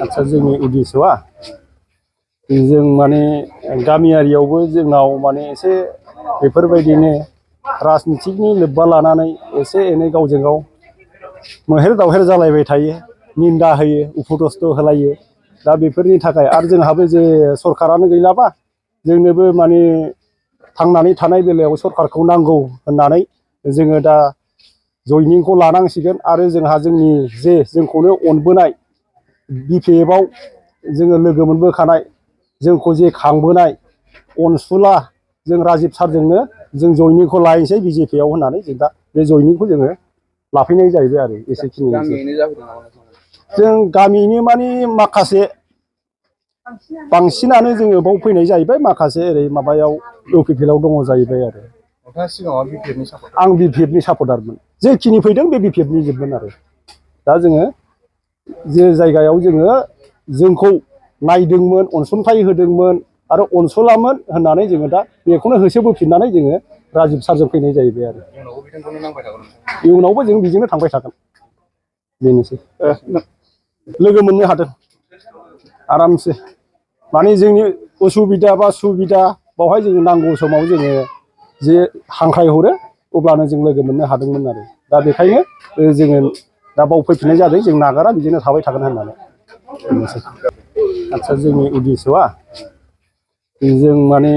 आच्छा जोंनि उद्देश्यआ जों माने गामियारियावबो जोंनाव माने एसे बेफोरबायदिनो राजनितिकनि लोब्बा लानानै एसे एनै गावजों गाव मोहेर दावहेर जालायबाय थायो, निन्दा होयो, उपदस्थ होलायो। दा बेफोरनि थाखाय आरो जोंहाबो जे सरकारानो गैलाबा जोंनोबो माने थांनानै थानाय बेलायाव सरकारखौ नांगौ होननानै जोङो दा जयनिंखौ लानांसिगोन। आरो जोंहा जोंनि जे जोंखौनो अनबोनाय BPFआव जोङो लोगो मोनबोखानाय, जोंखौ जे खांबोनाय अनसुला जों राजिब सारजोंनो जों जयनिंखौ लायनोसै BJPआव होननानै जों दा बे जयनिंखौ जोङो लाफैनाय जाहैबाय आरो एसेखिनि। जों गामिनि माने माखासे बांसिनानो जोङो बाव फैनाय जाहैबाय, माखासे ओरै माबायाव UPPLआव दङ जाहैबाय आरो। आं BPFनि सापर्टारमोन, जेखिनि फैदों बे BPFनि जोबमोन आरो। दा जोङो जे जायगायाव जोंखौ नायदोंमोन, अनसुंथाइ होदोंमोन आरो अनसुलामोन होननानै जोङो दा बेखौनो होसोबोफिननानै जोङो राजिब सारजों फैनाय जाहैबाय आरो। इयुनावबो जों बिजोंनो थांबाय थागोन, बेनोसै। लोगो मोननो हादों आरामसे, माने जोंनि उसुबिदा बा सुबिदा बावहाय जोङो नांगौ समाव जोङो जे हांख्रायहरो अब्लानो जों लोगो मोननो हादोंमोन आरो। दा बेखायनो जोङो दा बाव फैफिननाय जादों, जों नागारा बिदिनो थाबाय थागोन होननानै। आच्छा जोंनि उद्देश्यआ जों माने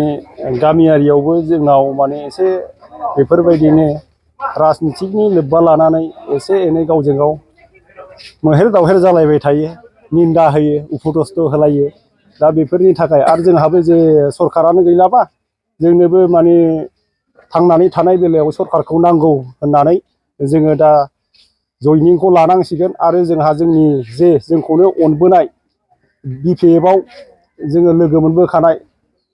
गामियारियावबो जोंनाव माने एसे बेफोरबायदिनो राजनितिकनि लोब्बा लानानै एसे एनै गावजों गाव मोहेर दावहेर जालायबाय थायो, निन्दा होयो, उपदस्थ होलायो। दा बेफोरनि थाखाय आरो जोंहाबो जे सरकारानो गैलाबा जोंनोबो माने थांनानै थानाय बेलायाव सरकारखौ नांगौ होननानै जोङो दा जयनिंखौ लानांसिगोन। आरो जोंहा जोंनि जे जोंखौनो अनबोनाय BPFआव जोङो लोगो मोनबोखानाय,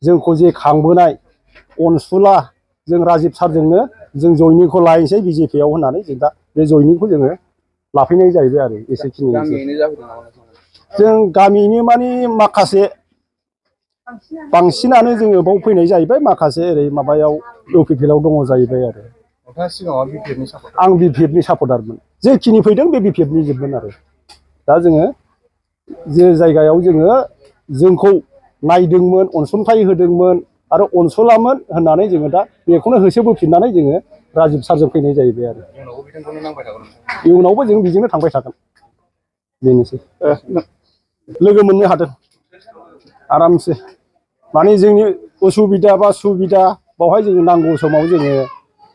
जोंखौ जे खांबोनाय अनसुला जों राजिब सारजोंनो जों जयनिंखौ लायनोसै BJPआव होननानै जों दा बे जयनिंखौ जोङो लाफैनाय जाहैबाय आरो एसेखिनि। जों गामिनि माने माखासे बांसिनानो जोङो बाव फैनाय जाहैबाय, माखासे ओरै माबायाव UPPLआव दङ जाहैबाय आरो। आं BPFनि सापर्टारमोन, जेखिनि फैदों बे BPFनि जोबमोन आरो। दा जोङो जे जायगायाव जोंखौ नायदोंमोन, अनसुंथाइ होदोंमोन आरो अनसुलामोन होननानै जोङो दा बेखौनो होसोबोफिननानै जोङो राजिब सारजों फैनाय जाहैबाय आरो। इयुनावबो जों बिजोंनो थांबाय थागोन, बेनोसै। लोगो मोननो हादों आरामसे, माने जोंनि उसुबिदा बा सुबिदा बावहाय जोङो नांगौ समाव जोङो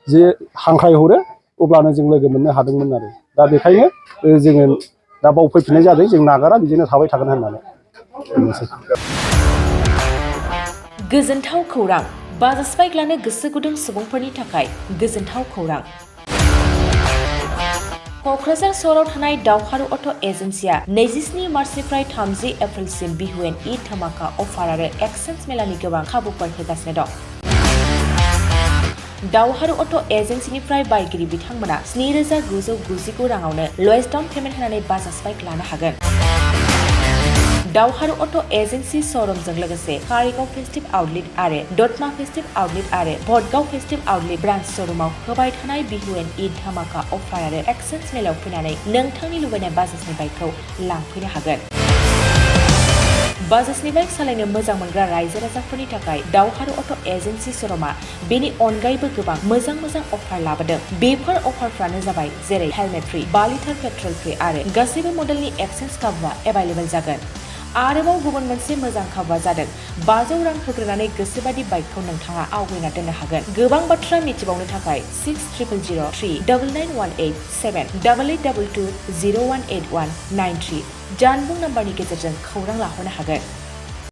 जे हांख्रायहरो अब्लानो जों लोगो मोननो हादोंमोन आरो। दा बेखायनो जोङो दा बाव फैफिननाय जादों, जों नागारा बिदिनो थाबाय थागोन होननानै। गोजोनथाव खौरां, बाजाज बाइक लानो गोसो गुदुं सुबुंफोरनि थाखाय गोजोनथाव खौरां। क'क्राझार सहराव थानाय दावहारु अट' एजेन्सिया 27 मार्चनिफ्राय 30 एप्रिलसिम बिहुएन ईद धामाका अफार आरो एक्सचेन्ज मेलानि गोबां खाबुफोर होगासिनो दं। दावहारु अट' एजेन्सिनिफ्राय बायगिरि बिथांमोना 7,999 राङावनो लवेस्ट डाउन पेमेन्ट होनानै बाजाज बाइक लानो हागोन। दावहारु अट' एजेन्सि श'रुमजों लोगोसे कारिगाव फेस्टिभ आउटलेट आरो दतमा फेस्टिभ आउटलेट आरो भटगाव फेस्टिभ आउटलेट ब्रान्च श'रुमाव होबाय थानाय बिहुएन ईद धामाका अफार आरो एक्सचेन्ज मेलायाव फैनानै नोंथांनि लुबैनाय बाजाजनि बाइकखौ लांफैनो हागोन। बाजाजनि बाइक सालायनो मोजां मोनग्रा रायजो राजाफोरनि थाखाय दावहारु अट' एजेन्सि श'रुमा बेनि अनगायैबो गोबां मोजां अफार लाबोदों। बेफोर अफारफ्रानो जाबाय जेरै helmet free, 2 litre petrol free आरो गासैबो मडेलनि एक्सचेन्ज खाबुआ एभेलेबेल जागोन। आरोबाव गुबुन मोनसे मोजां खाबुआ जादों 500 रां होग्रोनानै गोसोबादि बाइकखौ नोंथाङा आवगायना दोननो हागोन। गोबां बाथ्रा मिथिबावनो थाखाय 60000399878822018193 जानबुं नाम्बारनि गेजेरजों खौरां लाहरनो हागोन।